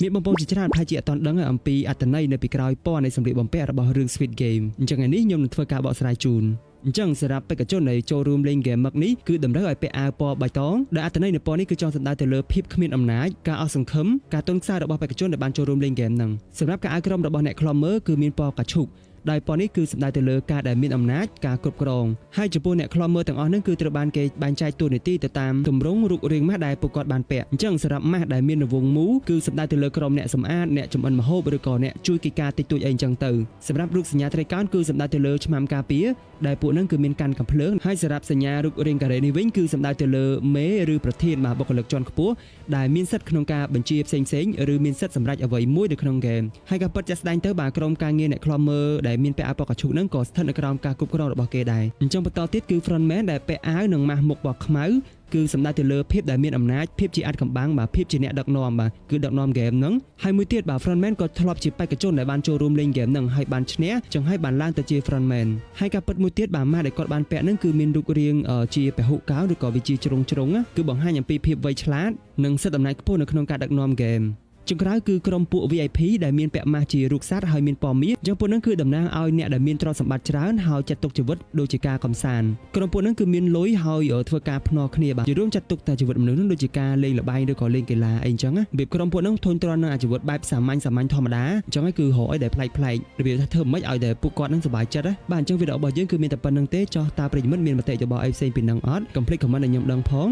មានបងប្អូនជាច្រើនប្រហែលជាអត់ទាន់ដឹងអំពីអត្ថន័យនៅពីក្រោយពណ៌នៃសម្លៀកបំពាក់របស់រឿង Squid Game អញ្ចឹងថ្ងៃនេះខ្ញុំនឹងធ្វើការបកស្រាយជូនអញ្ចឹងសម្រាប់បេក្ខជនដែលចូលរួមលេងហ្គេមមឹកនេះគឺតម្រូវឲ្យពាក់អាវពណ៌បៃតងដែលអត្ថន័យនៃពណ៌នេះគឺចង់សំដៅទៅលើភាពគ្មានអំណាចការអស់សង្ឃឹមការទន់ខ្សោយរបស់បេក្ខជនដែលបានចូលរួមលេងហ្គេមហ្នឹងសម្រាប់ការអាវក្រុមរបស់អ្នកឃ្លាំមើលគឺមានពណ៌កាឈូកដោយពណ៌នេះគឺសំដៅទៅលើការដែលមានអំណាចការគ្រប់គ្រងហើយចំពោះអ្នកឃ្លាំមើលទាំងអស់ហ្នឹងគឺត្រូវបានគេបែងចែកតួនាទីទៅតាមទម្រង់រូបរាងម៉ាស់ដែលពួកគាត់បានពាក់អញ្ចឹងសម្រាប់ម៉ាស់ដែលមានរង្វង់មូលគឺសំដៅទៅលើក្រុមអ្នកសម្អាតអ្នកចម្អិនម្ហូបឬក៏អ្នកជួយកិច្ចការតិចតួចអីអញ្ចឹងទៅសម្រាប់រូបសញ្ញាត្រីកោណគឺសំដៅទៅលើឆ្មាំការពារដែលពួកហ្នឹងគឺមានកាន់កាំភ្លើងហើយសម្រាប់សញ្ញារូបរាងការ៉េនេះវិញគឺសំដៅទៅលើមេឬប្រធានបាទបុគ្គលិកជាន់ខ្ពស់ដែលមានសិទ្ធិក្នុងការបញ្ជាផ្សេងៗឬមានសិទ្ធិសម្រេចអ្វីមួយនៅក្នុងហ្គេមហើយក៏ពិតជាក់ស្ដែងទៅបាទក្រុមការងារអ្នកឃ្លាំមើលដែលមានពាក់អាវប៉កកាឈូកហ្នឹងក៏ស្ថិតនៅក្រោមការគ្រប់គ្រងរបស់គេដែរអញ្ចឹងបន្តទៀតគឺ frontman ដែលពាក់អាវនិងម៉ាស់មុខពណ៌ខ្មៅគឺសំដៅទៅលើភាពដែលមានអំណាចភាពជាអាថ៌កំបាំងបាទភាពជាអ្នកដឹកនាំបាទគឺដឹកនាំហ្គេមហ្នឹងហើយមួយទៀតបាទ frontman ក៏ធ្លាប់ជាបេក្ខជនដែលបានចូលរួមលេងហ្គេមហ្នឹងហើយបានឈ្នះចឹងហើយបានឡើងទៅជា frontman ហើយការពិតមួយទៀតបាទម៉ាស់ដែលគាត់បានពាក់ហ្នឹងគឺមានរូបរាងជាពហុកោណឬក៏វាជាជ្រុងជ្រុងគឺបង្ហាញអំពីភាពវៃឆ្លាតនិងសិទ្ធិអំណាចខ្ពស់នៅក្នុងការដឹកនាំហ្គេមចុងក្រោយគឺក្រុមពួក VIP ដែលមានពាក់ម៉ាស់ជារូបសត្វហើយមានពណ៌មាសអញ្ចឹងពួកហ្នឹងគឺតំណាងឲ្យអ្នកដែលមានទ្រព្យសម្បត្តិច្រើនហើយចាត់ទុកជីវិតដូចជាការកំសាន្តក្រុមពួកហ្នឹងគឺមានលុយហើយធ្វើការភ្នាល់គ្នាបាទជារួមចាត់ទុកតែជីវិតមនុស្សហ្នឹងដូចជាការលេងល្បែងឬក៏លេងកីឡាអីអញ្ចឹងណារបៀបក្រុមពួកហ្នឹងធុញទ្រាន់នឹងអាជីវិតបែបសាមញ្ញសាមញ្ញធម្មតាអញ្ចឹងហើយគឺរកអីដែលប្លែកប្លែករបៀបថាធ្វើម៉េចឲ្យតែពួកគាត់ហ្នឹងសប្បាយចិត្តណាបាទអញ្ចឹងវីដេអូរបស់យើងគឺមានតែប៉ុណ្ណឹងទេចុះតើប្រិយមិត្តមានមតិយោបល់អីផ្សេងពីហ្នឹងអត់កុំភ្លេច comment ឲ្យខ្ញុំដឹងផង។